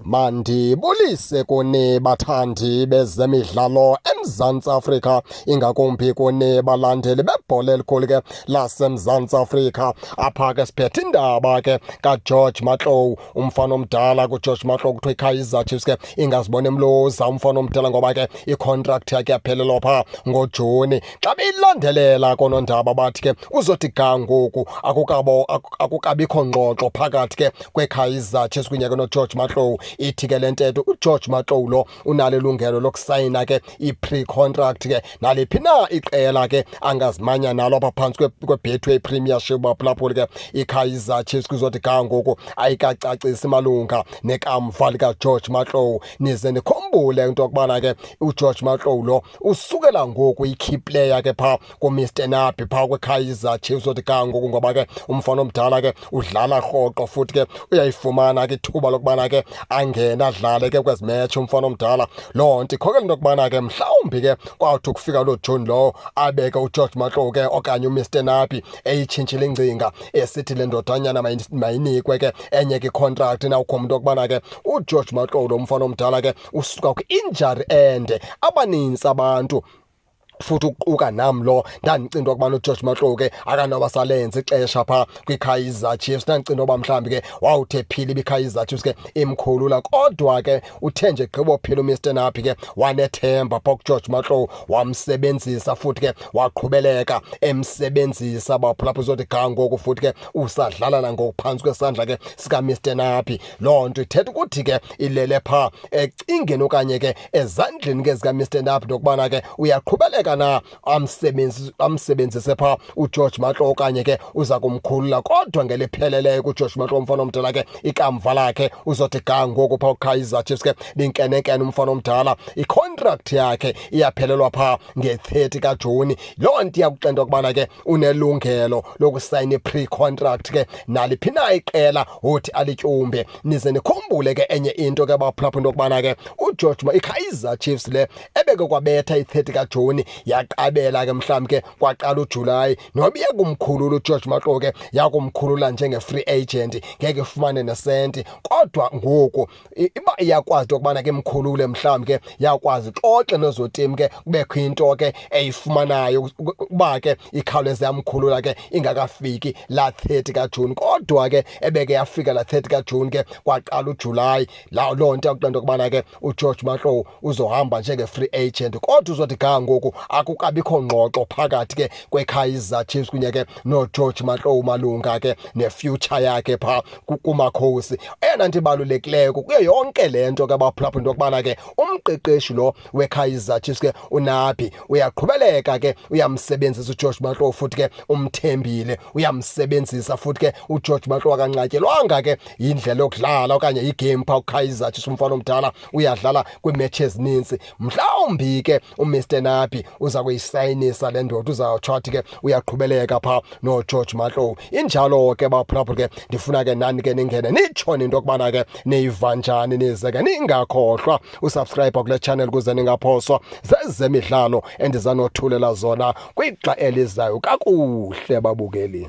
Mandibulise kuni bathandi bezemidlalo eMzantsi Afrika, ingakumbi kuni balandeli bebhola elikhulu ke laseMzantsi Afrika. Apha ke siphethe indaba ke kaGeorge Matlou, umfana omdala kuGeorge Matlou. Kuthiwa iKaizer Chiefs ke ingazibona emloza umfana omdala ngoba ke icontract yakhe yaphelelwa phaa ngoJuni. Xa beyilandelela koonondaba bathi ke uzothi ga ngoku akukabikho ngxoxo phakathi ke kweKaizer Chiefs kunye ke noGeorge Matlou. Ithi ke le ntetho uGeorge Matlou lo unalo ilungelo lokusayina ke i-pre-contract ke naliphi na iqela ke angazimanya nalo apha phantsi kweBetway Premiership. Baphulaphuli ke, iKaizer Chiefs kuzothi ga ngoku ayikacacisi malunga nekamva likaGeorge Matlou. Nize nikhumbule into yokubana ke uGeorge Matlou lo usukela ngoku i-key player ke phaa kuMr Nabi phaa kwiKaizer Chiefs othi ga ngoku, ngoba ke umfana omdala ke udlala rhoqo futhi ke uyayifumana ke ithuba lokubana ke angene adlale ke kwezi match umfana omdala. Loo nto ikhokela into yokubana ke mhlawumbi ke kwawuthi ukufika loo June lowo abeke uGeorge Matlou ke okanye uMr Nabi eyitshintshile ingcinga, esithi le ndodanyana mayinikwe ke enye ke icontract. Nawukho into yokubana ke uGeorge Matlou lo mfana omdala ke usuka kwi-injury ende. Abanintsi abantu, futhi ukuquka nam lo, ndandicinga into yokubana uGeorge Matlou ke akanoba salenza ixesha phaa kwiKaizer Chiefs. Ndandicinga uba mhlawumbi ke wawuthe phila ibiKaizer Chiefs ke imkhulula, kodwa ke uthe nje gqibo phila uMr Nabi ke wanethemba phaa kuGeorge Matlou, wamsebenzisa futhi ke waqhubeleka emsebenzisa. Baphulaphula, uzothi ga ngoku futhi ke usadlala nangoku phantsi kwesandla ke sikaMr Nabi. Loo nto ithetha ukuthi ke ilele phaa ecingeni okanye ke ezandleni ke zikaMr Nabi nokubana ke uyaqhubeleka na amsebenzise phaa uGeorge Matlou okanye ke uza kumkhulula. Kodwa ngelipheleleyo kuGeorge Matlou umfana omdala ke ikamva lakhe uzothi ga ngoku phaa kuKaizer Chiefs ke linkenenkene. Umfana omdala icontract yakhe iyaphelelwa phaa nge-30 kaJuni. Loo nto iyakuxela into yokubana ke unelungelo lokusayina i-pre-contract ke naliphi na iqela uthi alityumbe. Nize nikhumbule ke enye into ke baphulaphula, into yokubana ke uGeorge iKaizer Chiefs le ebeke kwabetha i-30 kaJuni, yaqabela ke mhlawumbi ke kwaqala uJulayi, noba iyakumkhulula uGeorge Matlou ke yakumkhulula njenge-free agent, ngeke ifumane nesenti. Kodwa ngoku iba iyakwazi into yokubana ke imkhulule, mhlawumbi ke yakwazi ixoxe nezo team ke kubekho into ke eyifumanayo uba ke ikhawuleze yamkhulula ke ingakafiki la 30 kaJuni. Kodwa ke ebeke yafika la 30 kaJuni ke kwaqala uJulayi, la loo nto yakuxela into yokubana ke uGeorge Matlou uzohamba njenge-free agent. Kodwa uzothi ga ngoku akukabikho ngxoxo phakathi ke kweKaizer Chiefs kunye ke noGeorge Matlou malunga ke nefuture yakhe phaa kuMakhosi. Eyona nto ibalulekileyo kuyo yonke le nto ke baphulaphula, into yokubana ke umqeqeshi lo weKaizer Chiefs ke uNabi uyaqhubeleka ke uyamsebenzisa uGeorge Matlou, futhi ke umthembile, uyamsebenzisa futhi ke uGeorge Matlou akanqatyelwanga ke yindlela yokudlala okanye igame phaa kuKaizer Chiefs. Umfana omdala uyadlala kwiimatch ezininzi. Mhlawumbi ke uMr Nabi uza kuyisayinisa le ndoda, uzawutsho athi ke uyaqhubeleka phaa noGeorge Matlou. Injalo ke baphulaphula ke, ndifuna ke nani ke ningene nitshone into yokubana ke niyiva njani. Nize ke ningakhohlwa usubscribe kule channel ukuze ningaphoswa zezemidlalo endizanothulela zona kwixa elizayo. Kakuhle babukeli.